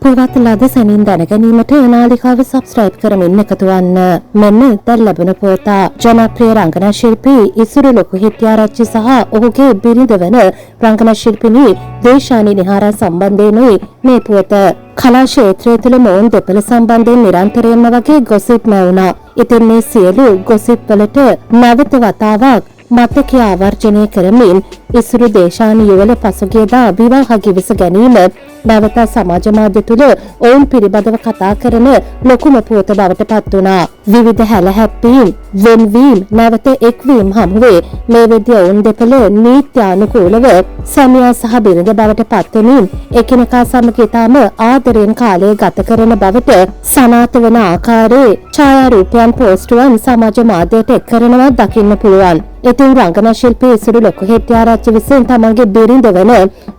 පුවත් ලද සැනින් දැනගැනීමට නාලිකාව සබ්ස්ක්‍රයිබ් කරමින් එකතු වන්න. මෙන්න දැන් ලැබුණ පුවත. ජනප්‍රිය රංගන ශිල්පී ඉසුරු ලොකුහෙට්ටිආරච්චි සහ ඔහුගේ බිරිඳ වන රංගන ශිල්පිනී දේශානි නිහාරා සම්බන්ධයෙනුයි මේ පුවත. කලා ක්ෂේත්‍රය තුළ මොවුන් දෙපළ සම්බන්ධයෙන් නිරන්තරයෙන්ම වගේ ගොසිප් මැවුණා. ඉතින් මේ සියලු ගොසිප් වලට නැවත වතාවක් මතකය ආවර්ජනය කරමින් ඉසුරු දේශානි යුවළ පසුගියදා විවාහ ගිවිස ගැනීම නැවත සමාජ මාධ්‍ය තුළ ඔවුන් පිළිබඳව කතා කරන ලොකුම පුවත බවට පත් වුණා. විවිධ හැලහැප්පීම්, වෙන්වීම්, නැවත එක්වීම් හමුවේ මේ වෙද්දී ඔවුන් දෙපළ නීත්‍යානුකූලව සැමියා සහ බිරිඳ බවට පත්වමින් එකිනෙකා සමග ඉතාම ආදරයෙන් කාලය ගත කරන බවට සනාථ වන ආකාරයේ ඡායාරූපයන් පෝස්ටුවන් සමාජ මාධ්‍යයට එක් කරනවා දකින්න පුළුවන්. ඉතින් රංගන ශිල්පී ඉසුරු ලොකුහෙට්ටිආරච්චි විසින් තමන්ගේ බිරිඳ වන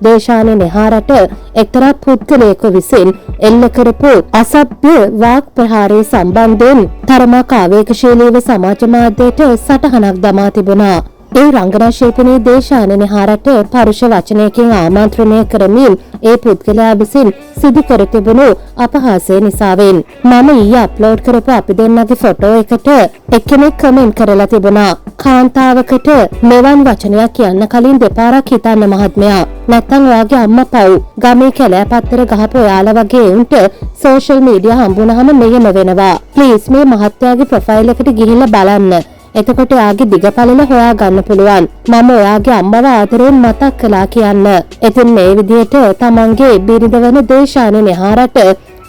දේශානි නෙහාරට එක්තරා පුද්ගලයෙකු විසින් එල්ල කරපු අසභ්‍ය වාක් ප්‍රහාරය සම්බන්ධයෙන් තරමක් ආවේගශීලීව සමාජ මාධ්‍යයට සටහනක් දමා තිබුණා. ඒ රංගන ශිල්පිනී දේශානි නෙහාරට පරුෂ වචනයකින් ආමන්ත්‍රණය කරමින් ඒ පුද්ගලයා විසින් සිදු කර තිබුණු අපහාසය නිසාවෙන් මම ඊයේ අප්ලෝඩ් කරපු අපි දෙන්නගේ ෆොටෝ එකට එක්කෙනෙක් කමෙන්ට් කරලා තිබුණා. කාන්තාවකට මෙවන් වචනයක් කියන්න කලින් දෙපාරක් හිතන්න මහත්මයා. නැත්තම් ඔයාගේ අම්මා පව්. ගමේ කැලෑ පත්තර ගහපු ඔයාලා වගේ උන්ට සෝෂල් මීඩියා හම්බුනහම මෙහෙම වෙනවා. ප්ලීස් මේ මහත්තයාගේ ප්‍රොෆයිල් එකට ගිහිල්ලා බලන්න. එතකොට ඔයාගේ දිගපළල හොයා ගන්න පුළුවන්. මම ඔයාගේ අම්මව ආදරයෙන් මතක් කළා කියන්න. ඉතින් මේ විදිහට තමන්ගේ බිරිඳ වන දේශානි නෙහාරට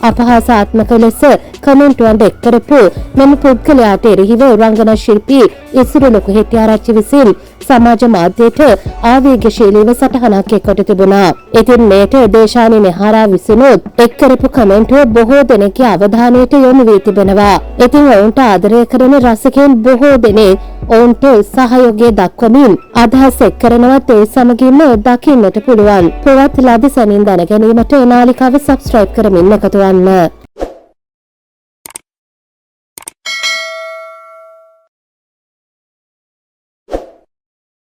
අපහාසාත්මක ලෙස කමෙන්ටුවන් එක් කරපු මෙම පුද්ගලයාට එරෙහිව රංගන ශිල්පී ඉසුරු ලොකුහෙට්ටිආරච්චි විසින් සමාජ මාධ්‍යයට ආවේගශීලීව සටහනක් එක්කොට තිබුණා. ඉතින් මේට දේශානි නෙහාරා විසිනුත් එක් කරපු කමෙන්ටුව බොහෝ දෙනෙක්ගේ අවධානයට යොමු වී තිබෙනවා. ඉතින් ඔවුන්ට ආදරය කරන රසිකයන් බොහෝ දෙනෙක් ඔවුන්ට සහයෝගය දක්වමින් අදහස් එක් කරනවත් ඒ සමගින්ම දකින්නට පුළුවන්. පුවත් ලද සැනින් දැනගැනීමට නාලිකාව සබ්ස්ක්‍රයිබ් කරමින් එකතු වන්න.